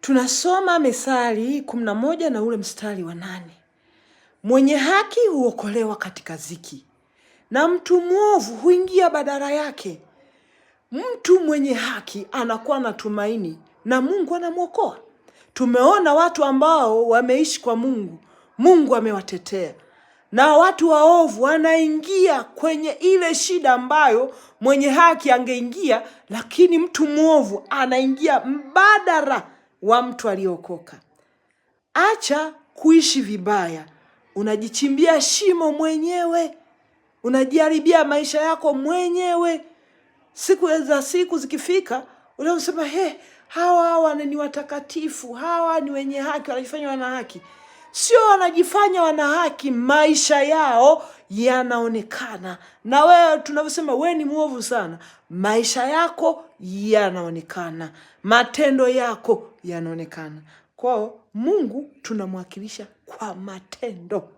Tunasoma Methali 11 na ule mstari wa 8. Mwenye haki huokolewa katika ziki na mtu mwovu huingia badala yake. Mtu mwenye haki anakuwa na tumaini na Mungu anamwokoa. Tumeona watu ambao wameishi kwa Mungu, Mungu amewatetea, na watu waovu wanaingia kwenye ile shida ambayo mwenye haki angeingia, lakini mtu mwovu anaingia mbadala wa mtu aliyeokoka. Acha kuishi vibaya, unajichimbia shimo mwenyewe, unajiharibia maisha yako mwenyewe. Siku za siku zikifika, unasema he, hawa hawa ni watakatifu, hawa ni wenye haki, wanajifanya wana haki. Sio wanajifanya wana haki, maisha yao yanaonekana. Na wewe tunavyosema wewe ni mwovu sana, maisha yako yanaonekana, matendo yako yanaonekana. Kwao Mungu tunamwakilisha kwa matendo.